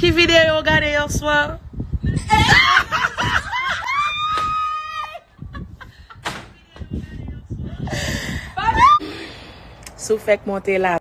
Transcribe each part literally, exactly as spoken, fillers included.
Ki videyo w gade yè swa? Si w fèk monte la.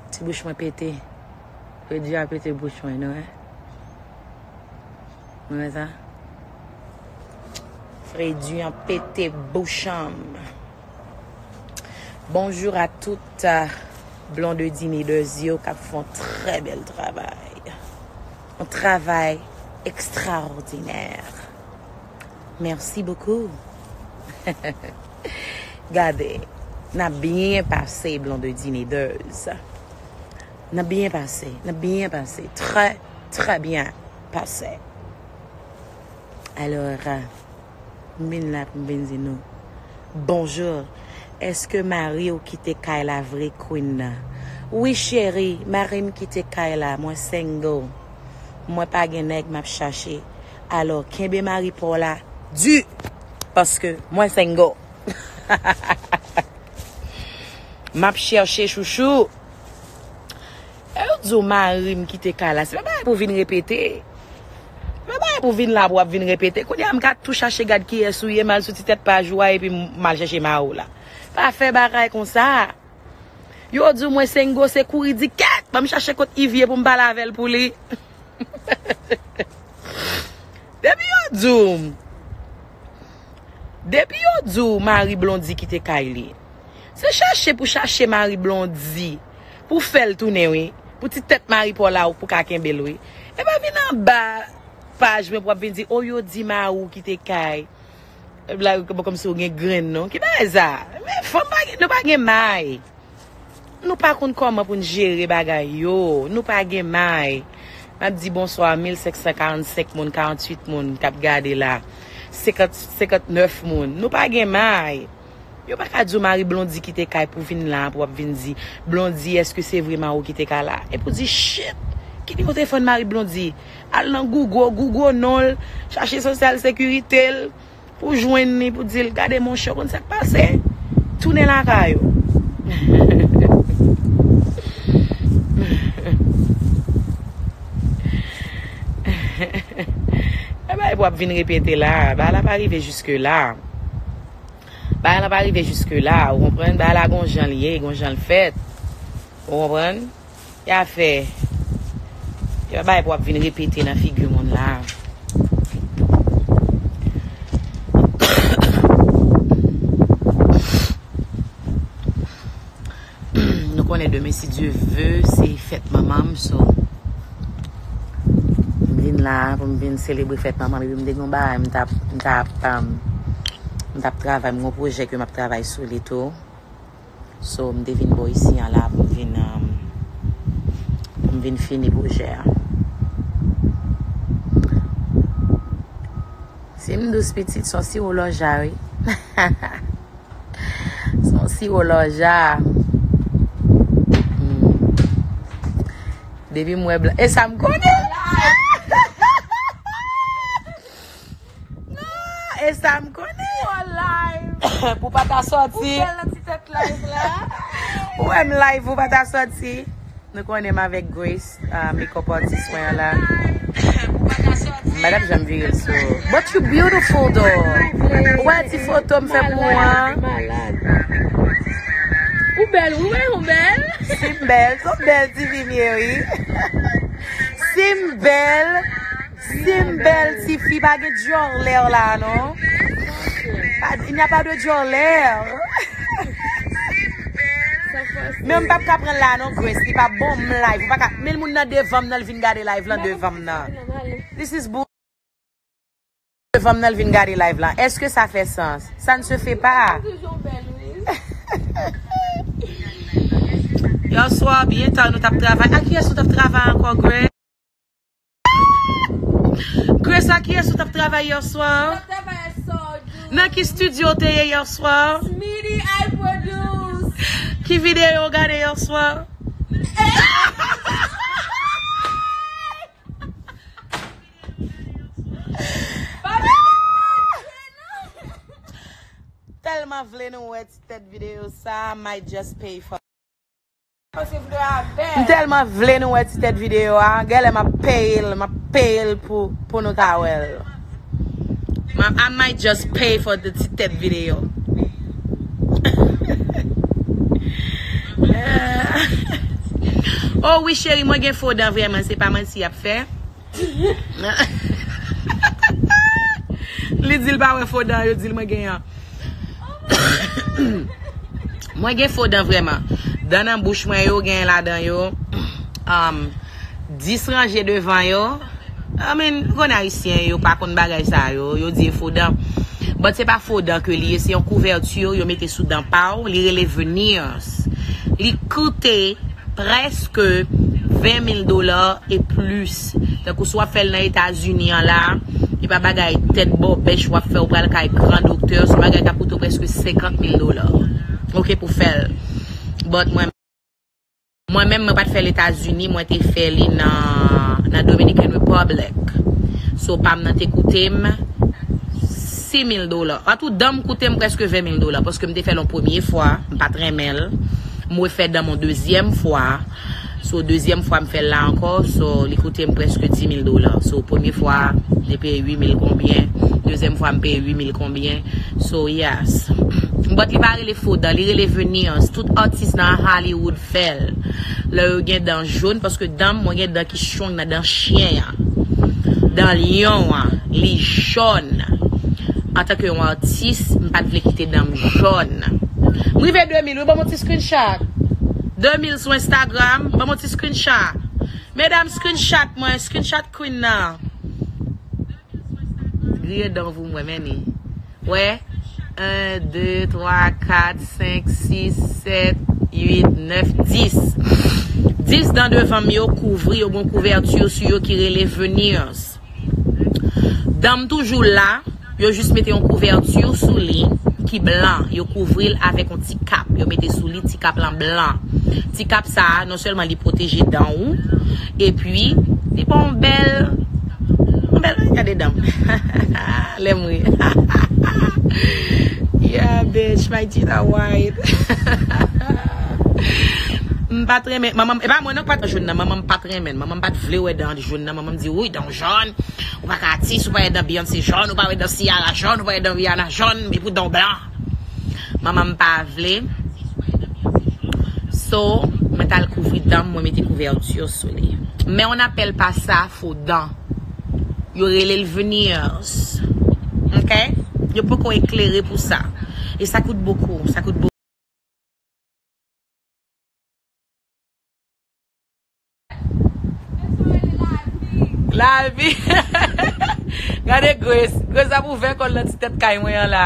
Ti bouch mwen pete. Fredi a pete bouch mwen, nou wè. Nou wè sa? Fredi an pete bouch an. Bonjour à toutes, euh, Blondedy Leaders yo k ap fè yon trè bèl travay. Yon travay ekstraòdinè. Merci beaucoup. Gade, n ap byen pase, Blondedy Leaders. N ap byen pase, n ap byen pase. Trè, trè byen pase. Alò, m vin la pou m vin di nou bonjou. Èske mari w kite kay la vre, Queen nan? Wi, cheri, mari m kite kay la. Mwen single. Mwen pa gen nèg m ap chache. Alò, kenbe mari pa w la di, paske mwen single. M ap chèche chouchou. E yo di w mari m kite kay la. Se pa bagay pou vin repete. Se pa bagay pou vin la pou w ap vin repete. Kounye a m ka tou chache gad kiyès ou ye, m al sou ti tèt paj ou a epi m al chèche mari w la. Pa fè bagay konsa. Yo di w mwen single, se kouri di kèt, ban m chache kot Yves ye pou m pale avè l pou li. Depi yo di w, depi yo di w mari Blondy kite kay li, se chache pou chache mari Blondy, pou fè l tounen wi, pou ti tèt mari pa w la ou pou ka kenbe l wi. E pa vin anba paj mwen pou w ap vin di, o yo di mari w kite kay. Blayi kòmsi ou gen grenn non. Ki bagay sa? Men fanm pa gen, nou pa gen may. Nou pa konn kòman pou n jere bagay yo. Nou pa gen may. M ap di bonswa mil senk san karannsenk moun, karannwit moun k ap gade la. Senkant, senkantnèf moun. Nou pa gen may. Yo pa ka di w mari Blondy kite kay pou vin la, pou w ap vin di, Blondy, èske se vre mari w kite kay la? Epi w di, shit! Kite yo te fann mari Blondy. Al nan Google, Google non l, chache Sosyal Sekirite l. Pou jwenn li, pou di l, gade monchè, w konn sa k pase? Tounen lakay ou. E bagay pou ap vin repete la. Bagay la pa rive jiske la. Bagay la pa rive jiske la. Ou konprann? Bagay la gon jan l ye, gon jan l fèt. Ou konprann? Ya fè. E pa bagay pou ap vin repete nan figi moun la. Nou konnen demen, si Dye ve, se fèt manman m, so. M vin la pou m vin selebre fèt manman m, epi m te gen yon bagay m t ap, m t ap, um, m t ap travay, m gen yon pwojè ke m ap travay sou li tou. So, m te vin bò isi an la pou m vin, um, pou m vin fini pwojè a. Si m dous pitit, se yon siwo lòja, wi. Se yon siwo lòja. Hmm. Depi m wè blan, e sa m konnen. Non, e sa m konnen. Ou an live. Pou pa ta sòti. Ou bèl nan ti tèt live la. Ou wè m live, ou pa ta sòti. Nou konnen m avèk Grace, ah, makeup artist mwen an la. M pa t ap janm vire l sou. But you beautiful though. Ou wè ti foto m fè pou ou an? Ou bèl, wi, ou bèl. Si m bèl, se yon bèl ti fi m ye, wi. Si m bèl, si m bèl ti fi, pa gen dyòlè la, non. Pa, il n'y a pas de dyòlè. Men m p ap ka pran l la, non, Grace. Li pa bon, m live. Ou pa ka, men moun nan devan m nan, l vin gade live lan devan m nan. This is bull. Devan m nan, l vin gade live lan. Èske sa fè sans? Ça ne se fait pas. Yè swa, byen ta, nou t ap travay. A kiyès nou t ap travay ankò, Grace? Grace, a kiyès ou t ap travay yè swa? Mwen t ap travay ak Sordou. Nan ki studio w te ye yè swa? Smitty I Produce. Ki videyo w gade yè swa? Tèlman vle nou wè ti tèt videyo sa, might just pay for M tèlman vle nou wè ti tèt videyo a. Genlè m ap peye l, m ap peye l pou, pou nou ka wè l. Ma- I might just pay for the ti tèt videyo. Oh wi, cheri, mwen gen fo dan vrèman, se pa manti y ap fè. Li di l pa wè fo dan yo di l mwen genyen. Mwen gen fo dan vrèman. Dan nan bouch mwen yo, gen ladan yo, um, dis ranje devan yo. I mean, ou konn ayisyen yo pa konn bagay sa yo, yo di e fo dan. But se pa fo dan ke li ye, se yon kouvèti yo mete sou dan pa w, li rele veneers. Li koute prèske ven mil dola e plis. Tankou si w ap fè l nan Etazini an la, e pa bagay tèt bòbèch w ap fè, ou pral kay gran doktè, se yon bagay k ap koute w prèske senkant mil dola. Oke, pou fè l. But mwen, mwen menm, mwen pa t fè l Etazini, mwen te fè li nan, nan Dominican Republic. So, pa m nan te koute m sis mil dola. An tou, dan m koute m prèske ven mil dola, paske m te fè l yon premye fwa, m pa t renmen l. M refè dan m yon dezyèm fwa. So, dezyèm fwa m fè l la ankò, so, li koute m prèske dis mil dola. So, premye fwa, m te peye uit mil konbyen, dezyèm fwa, m peye uit mil konbyen. So, yes. But li pa rele fo dan, li rele veneers. Tout atis nan Hollywood fè l. Lè yo gen dan jòn, paske dan m, mwen gen dan ki strong nan dan chen an. Dan lyon an, li jòn. Antanke yon atis, m pa t vle kite dan m jòn. M rive de mil, wi, ban m yon ti screenshot. De mil sou Instagram, ban m yon ti screenshot. Medam, screenshot mwen, screenshot queen nan. Griyen dan w pou mwen, men ni. Wè. En, de, twa, kat, senk, sis, sèt, uit, nèf, dis. Dis dan devan m yo kouvri, yo gen yon kouvèti sou yo ki rele veneers. Dan m toujou la, yo jis mete yon kouvèti sou li ki blan, yo kouvri l avèk yon ti kap, yo mete sou li ti kap lan blan. Ti kap sa a, non sèlman li pwoteje dan ou, epi li ba w yon bèl, yon bèl, gade dan m. Lè m ri. Yeah, bitch, my teeth are white. M pa t renmen, manman m, e pa mwen non k pa t jòn nan, manman m pa t renmen, manman m pa t vle wè dan jòn nan, manman m di, wi, dan w jòn, ou pa ka atis, ou pa wè dan Beyoncé jòn, ou pa wè dan Ciara jòn, ou pa wè dan Rihanna jòn, epi w dan w blan. Manman m pa vle. So, mwen t al kouvri dan m, mwen mete kouvèti sou li. Men on appelle pas ça fo dan. Yo rele l veneers. Ok? Yo poko eklere pou sa. E sa koute bokou, sa koute bokou. Lavi. Gade Grace. Grace ap ouvè kò l nan ti tèt kay mwen an la.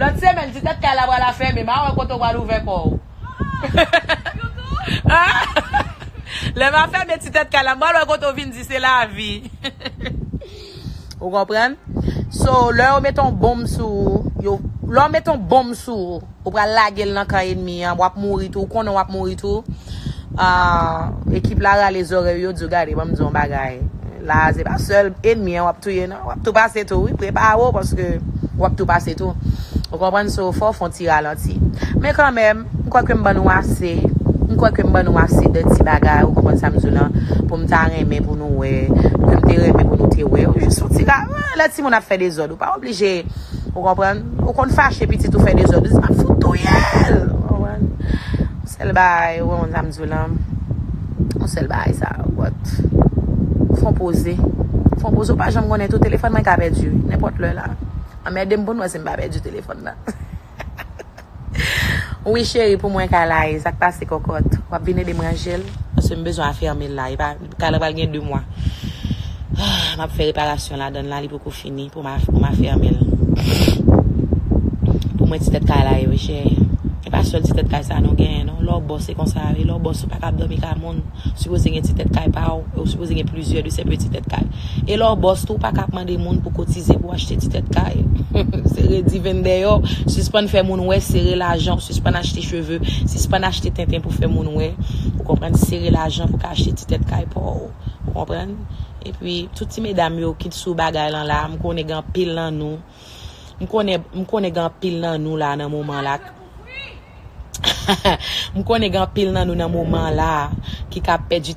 Lòt semèn, ti tèt kay la pral afèmen. M a wè kote w pral ouvè kò w. Lè m afèmen ti tèt kay la, m pral wè kote w vin di se Lavi. Ou konprann? So, lè yo mete yon bonm sou ou, yo, lè yo mete yon bonm sou ou, ou pral lage l nan kan ènmi an, w ap mouri tou, ou konnen w ap mouri tou. Ah, ekip la rale zòrèy yo, yo di w, gade, ban m di w yon bagay. La, se pa sèl ènmi an w ap touye, non. W ap tou pase tou, wi. Prepare w, paske w ap tou pase tou. Ou konprann? So, fò w fè yon ti ralanti. Men kanmenm, m kwè ke m ban nou ase. M kwè ke m ban nou ase de ti bagay, ou konprann sa m di w lan, pou m ta renmen pou nou wè, ke m te renmen pou nou te wè. Ou jis yon ti ra-, lè timoun ap fè dezòd, ou pa oblije, ou konprann? Ou konn fache pitit ou fè dezòd, ou di, "M ap fout touye l." Ou konprann? Yon sèl bagay, ou konprann sa m di w lan? Yon sèl bagay sa, what? Fè yon poze. Fè yon poze, ou pa janm konnen tou, telefòn mwen ka pèdi, nenpòt lè la. Anmède m pou n wè si m pa pèdi telefòn nan. Wi, cheri, pou mwen, kay la, e sa k pase, kòkòt? W ap vin ede m ranje l? Paske m bezwen afèmen l la. E pa, kay la pral gen de mwa. Ah, m ap fè reparasyon ladan l la, li poko fini pou m a-, pou m afèmen l. Pou mwen, ti tèt kay la, e wi, cheri. E pa sèl ti tèt kay sa nou genyen, non. Lè w bòs, se konsa, wi. Lè w bòs, ou pa ka ap dòmi kay moun. Ou sipoze gen ti tèt kay pa w, e ou sipoze gen plizyè de sèl ti tèt kay. E lè w bòs tou, ou pa ka ap mande moun pou kotize pou w achte ti tèt kay. Sere diven dèyè w, sispann fè moun wè, sere lajan w, sispann achte cheve, sispann achte tenten pou fè moun wè. Ou konprann? Sere lajan pou ka achte ti tèt kay pa w. Ou konprann? Epi, tout ti medam yo ki t sou bagay lan la, m konnen gen anpil nan nou. M konnen, m konnen gen anpil nan nou la nan moman la. M konnen gen anpil nan nou nan moman la ki ka pèdi